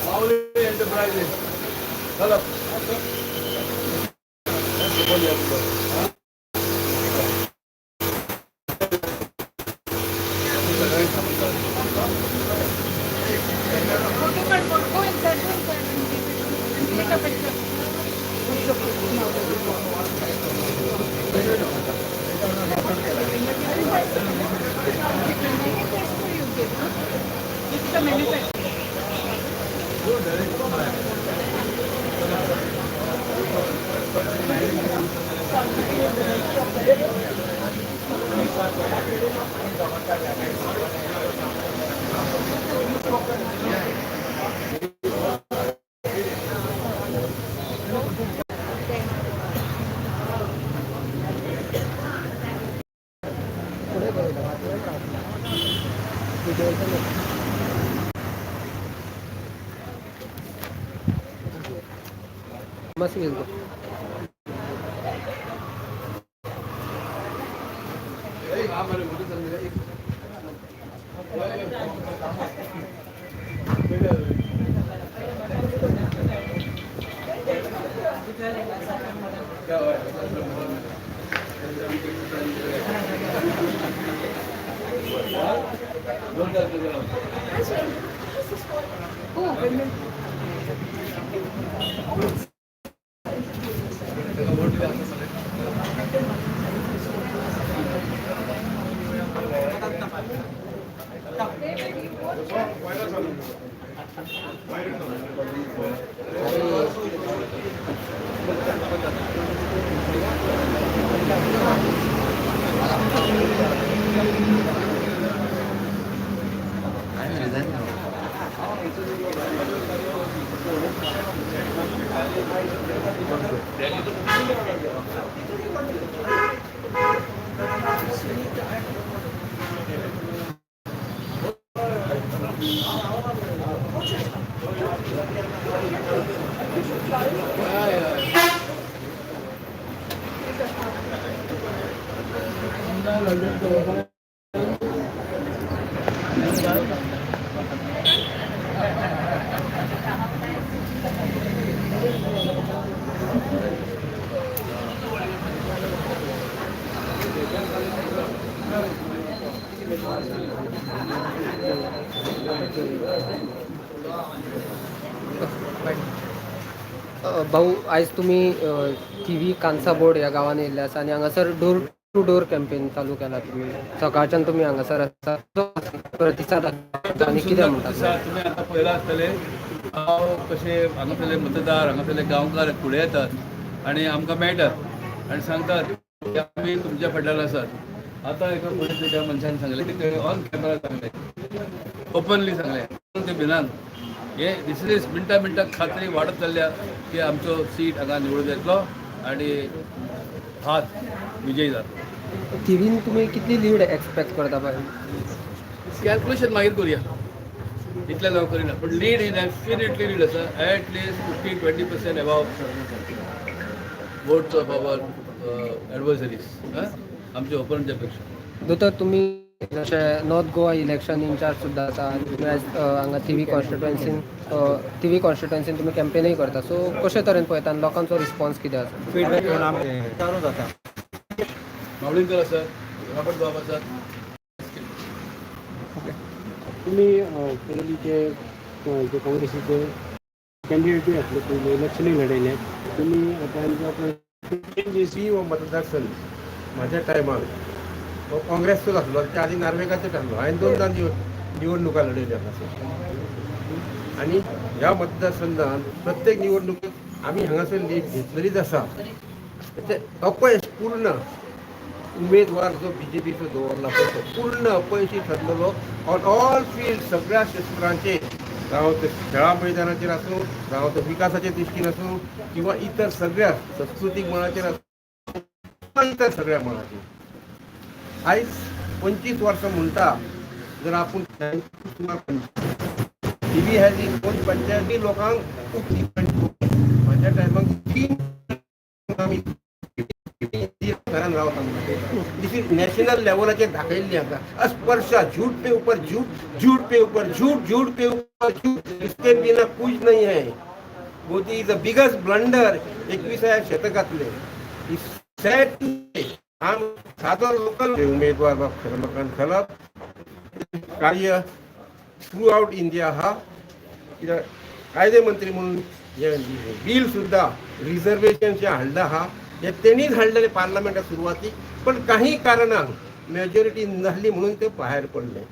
माऊली enterprises. चला. Photo काढ, photo. Go inside, go inside and take it. And take a picture. Manifesto you give, no? This is the manifesto. मस्त गेलो. Oh, women. भाऊ, आयज तुमी थिवी कांसाबोर्ड ह्या गांवांत येयल्ले आसा आनी हांगासर डोर टू डोर कॅम्पेन चालू केला तुमी. सकाळच्यान तुमी हांगासर आसा. प्रतिसाद आसा आनी कितें सुंदर म्हणटा? प्रतिसाद. तुमी आतां पळयलां आसतलें, हांव कशे हांगासरले मतदार, हांगासरले गांवकार फुडें येतात आनी आमकां मेळटात आनी सांगतात की आमी तुमच्या फाटल्यान आसात. आतां एका फुडें त्या मनशान सांगलें, ते ऑन कॅमेरा सांगलें, ओपनली सांगलें, ते भिनान हे दिस मिनटां मिनटां खात्री वाडत चल्ल्या की आमचो सीट हांगा निवडून येतलो आनी हात विजयी जातलो. थिवीन तुमी कितली लीड एक्सपेक्ट करता बाय? कॅल्क्युलेशन मागीर करूया, इतलें हांव करिना, पण लीड ही डेफिनेटली लीड आसा, at least 15-20% above votes of our adversaries, आमच्या ओपोनंटच्या पेक्षा. दोतोर, तुमी जशें नॉर्थ गोवा इलेक्शन इनचार्ज सुद्दां आसा आनी तुमी आयज हांगा थिवी कॉन्स्टिट्युएन्सीन तुमी कॅम्पेनूय करता. सो कशे तरेन पळयता आनी लोकांचो रिस्पॉन्स कितें आसा? फीडबॅक घेवन आमचें चालू जाता. मावळींकर आसात, रॉबर्ट बाब आसात. तुमी पयलींचे जे काँग्रेसीचे कॅन्डिडेटूय आसले, पयलीं इलेक्शनूय लढयले तुमी. आतां जी हो मतदारसंघ माझ्या टायमार हो काँग्रेसचोच आसलो. त्या आदी नार्वेकाचोच आसलो. हांवें दोनदां निवडणुका लढयल्या हांगासर आनी ह्या मतदारसंघात प्रत्येक निवडणुकेत आमी हांगासर लीड घेतलेलीच आसा. ते अपयश पूर्ण उमेदवार जो बीजेपीचो दवरला पळय, तो पूर्ण अपयशी ठरलेलो ऑन ऑल फिल्ड, सगळ्या क्षेत्रांचेर, जावं ते खेळा मैदानाचेर आसूं, जावं ते विकासाच्या दृश्टीन आसूं किंवा इतर सगळ्या संस्कृतीक मळाचेर आसूं किंवा इतर सगळ्या मळाचेर. आयज 25 वर्सां म्हणटा जर आपूण सुमार थिवी हॅज दोन पंचायती लोकांक खूब डिफरंट. म्हाज्या टायमाक तीन आमी घरान रावता. This is नॅशनल लेवलाचेर दाखयल्ली आसा. अस्पर्शा, झूठ पे ऊपर झूठ, झूठ पे ऊपर झूठ, झूठ पे ऊपर झूठ, इसके बिना कुछ नहीं है. Modi is a biggest blunder 21व्या शतकातले. सॅड. आम सादो लोकल उमेदवार बाब रमाकांत खलप कार्य थ्रू आउट इंडिया हा. कित्याक कायदे मंत्री म्हणून हे बील सुद्धा रिझर्वेशनचे हाडलं हा, हे तेणीच हाडलेले पार्लमेंटा सुरवातीक, पण काही कारणान मेजॉरिटी नासली म्हणून ते भायर पडले.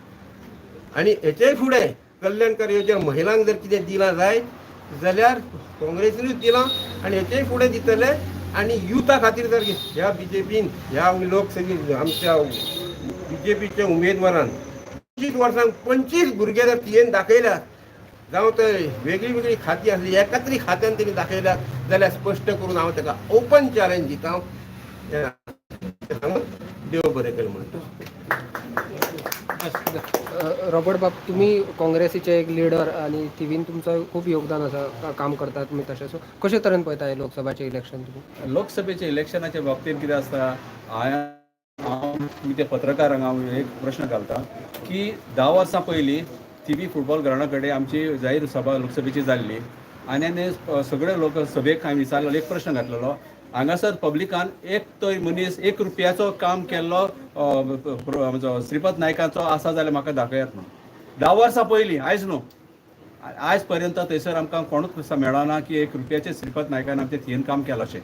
आनी हेचेय फुडें कल्याणकारी योजना महिलांक जर कितें दिलां जायत जाल्यार काँग्रेसीनूच दिलां आनी हेचेय फुडें दितले. आनी युथा खातीर जर ह्या बीजेपीन, ह्या लोकसभेत आमच्या बीजेपीच्या उमेदवारान 25 वर्सांक 25 भुरगे जर तियेन दाखयल्यात, जावं ते वेगळी वेगळी खातीं आसली, एका तरी खात्यान तेणी दाखयल्यात जाल्यार स्पश्ट करून हांव ताका ओपन चॅलेंज दिता. सांगून देव बरें कर म्हणटा. रॉबर्ट बाब, तुमी काँग्रेसीचे एक लिडर आनी थिवीन तुमचो खूब योगदान आसा, काम करतात तुमी तशें. सो कशे तरेन पळयता हे लोकसभाचें इलेक्शन तुमी? लोकसभेच्या इलेक्शनाच्या बाबतींत कितें आसता, हांव तुमी ते पत्रकारांक हांव एक प्रश्न घालता की 10 वर्सां पयलीं थिवी फुटबॉल ग्रावंडा कडेन आमची जाहीर सभा लोकसभेची जाल्ली आनी आनी सगळे लोक सभेक हांवें विचारलेलो, एक प्रश्न घातलेलो, हांगासर पब्लिकान एक तरी मनीस 1 रुपयाचो काम केल्लो आमचो श्रीपद नायकाचो आसा जाल्यार म्हाका दाखयात म्हणून. 10 वर्सां पयलीं, आयज न्हू, आयज पर्यंत थंयसर आमकां कोणूच मेळना की 1 रुपयाचें श्रीपद नायकान आमच्या थियेन काम केलां अशें.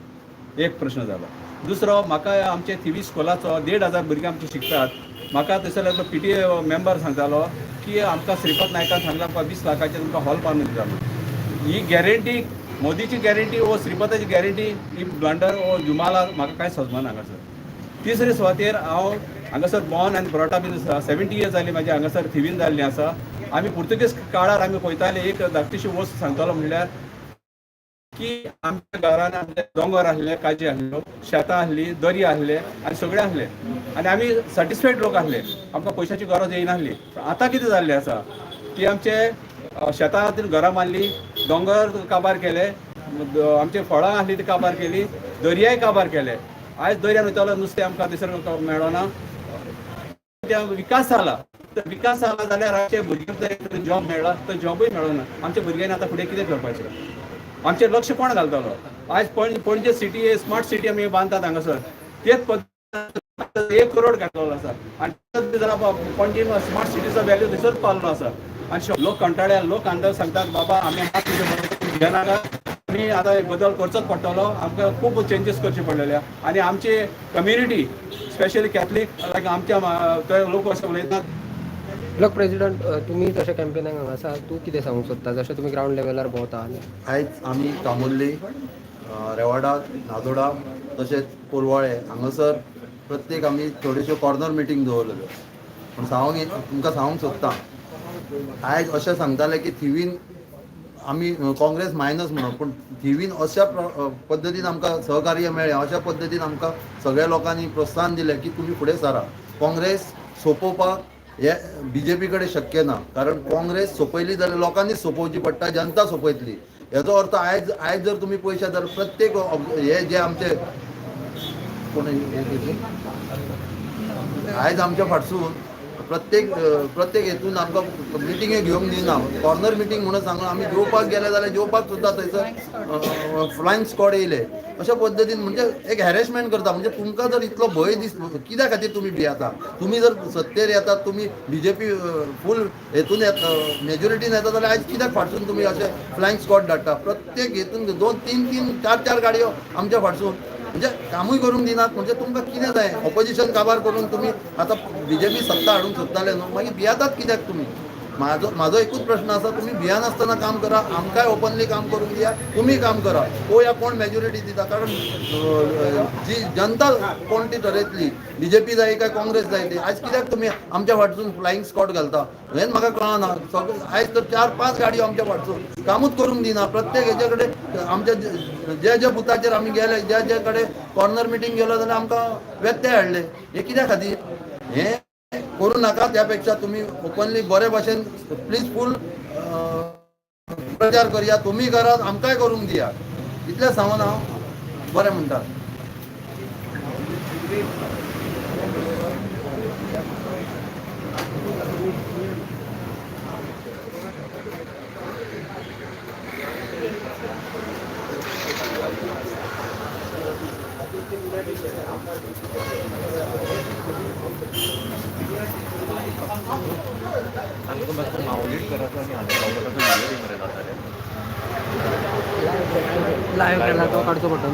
एक प्रश्न जालो. दुसरो, म्हाका आमचे थिवी स्कुलाचो 1500 भुरगीं आमची शिकतात. म्हाका थंयसर एकलो PTA member सांगतालो की आमकां श्रीपद नायकान सांगलां आमकां 20 लाखाचें तुमकां हॉल बांदून दिता म्हणून. ही गॅरंटी मोदीची गॅरंटी वो श्रीपदाची गॅरंटी, ही ब्लंडर वो जुमाला म्हाका कांय सजमना हांगासर. तिसरे सुवातेर हांव हांगासर बॉर्न आनी ब्रॉट बीन आसा. 70 इयर्स जाली म्हाजी हांगासर थिवीन जाल्ली आसा. आमी पुर्तुगेज काळार आमी पळयताले, एक धाकटीशी वस्त सांगतलो म्हणल्यार की आमच्या घरान आमचे दोंगर आसले, काजी आसल्यो, शेतां आसली, दर्या आसले आनी सगळें आसले आनी आमी सॅटिस्फायड लोक आसले, आमकां पयशाची गरज येयनासली. आतां कितें जाल्लें आसा की आमचे शेतां खातीर घरां बांदली, दोंगर काबार केले, आमचे फळां आसली ती काबार केली, दर्याय काबार केले. आयज दर्यान वयतालो नुस्तें आमकां थंयसर मेळना. विकास जाला तर विकास जाला जाल्यार आमचे भुरग्यांक जॉब मेळ्ळा तर जॉबूय मेळना. आमच्या भुरग्यांनी आतां फुडें कितें करपाचें? आमचें लक्ष कोण घालतलो? आयज पणजे सिटी स्मार्ट सिटी आमी बांदतात हांगासर, तेच पद्दतीन 1 करोड घातलेलो आसा आनी पणजे स्मार्ट सिटीचो व्हॅल्यू थंयसर पावलो आसा. आनी लोक कंटाळ्या, लोक अंदर सांगतात बाबा आमी मात तुजे घेनाका, आमी आतां बदल करचोच पडटलो, आमकां खूब चेंजीस करचे पडलेले. आनी आमची कम्युनिटी स्पेशली कॅथलीक लायक आमच्या ते लोक अशें उलयतात. ब्लॉक प्रेसिडेंट, तुमी तशें कॅम्पेनाक हांगा आसा, तूं कितें सांगूंक सोदता जशें तुमी ग्रावंड लेवलार भोंवता? आनी आयज आमी कामुर्ली, रेवाडा, नाजोडा तशेंच कोलवाळे हांगासर प्रत्येक आमी थोड्योश्यो कॉर्नर मिटींग दवरलेल्यो. पूण तुमकां सांगूंक सोदता, आयज अशें सांगताले की थिवीन आमी काँग्रेस मायनस म्हणून, पूण थिवीन अशा पद्दतीन आमकां सहकार्य मेळ्ळें, अशा पद्दतीन आमकां सगळ्या लोकांनी प्रोत्साहन दिलें की तुमी फुडें सरा. काँग्रेस सोंपोवपाक हे बीजेपी कडेन शक्य ना, कारण काँग्रेस सोंपयली जाल्यार लोकांनीच सोंपोवची पडटा, जनता सोंपयतली. हेजो अर्थ आयज आयज जर तुमी पळयशात जाल्यार प्रत्येक हे जे आमचे कोण आयज आमच्या फाटसून प्रत्येक प्रत्येक हेतून आमकां मिटिंगे घेवंक दिना. कॉर्नर मिटींग म्हणून सांगून आमी जेवपाक गेले जाल्यार जेवपाक सुद्दां थंयसर फ्लायंग स्कॉड येयले. अशा पद्दतीन म्हणजे एक हॅरेसमेंट करता. म्हणजे तुमकां जर इतलो भंय दीस कित्या खातीर तुमी भियेता? तुमी जर सत्तेर येतात, तुमी बीजेपी फूल हेतून येता, मेजॉरिटीन येता जाल्यार आयज कित्याक फाटसून तुमी अशे फ्लायंग स्कॉड धाडटा? प्रत्येक हेतून 2 3 3 4 4 गाडयो आमच्या फाटसून, म्हणजे कामूय करूंक दिनात. म्हणजे तुमकां कितें जाय? ऑपोजिशन काबार करून तुमी आतां बीजेपी सत्ता हाडूंक सोदताले न्हू, मागीर भियेतात कित्याक तुमी? म्हाजो एकूच प्रश्न आसा, तुमी भियेनासतना काम करा, आमकांय ओपनली काम करूंक दिया, तुमी काम करा. पळोवया कोण मेजॉरिटी दिता, कारण जी जनता कोण ती ठरयतली, बीजेपी जाय काय काँग्रेस जाय ती. आयज कित्याक तुमी आमच्या फाटसून फ्लायंग स्कॉड घालता हें म्हाका कळना. सगळें आयज तर 4 5 गाडयो आमच्या फाटसून, कामूच करूंक दिना. प्रत्येक हेजे कडेन आमच्या जे जे बुथाचेर आमी गेले, ज्या ज्या कडेन कॉर्नर मिटींग गेलो जाल्यार आमकां व्यत्यय हाडले. हें कित्या खातीर? हें करूं नाका. त्या पेक्षा तुमी ओपनली बरे भाशेन प्लीज फूल प्रचार करया, तुमी करात, आमकांय करूंक दिया. इतलें सांगून हांव बरें म्हणटा. लायव्ह केला तो काडचो पडटलो.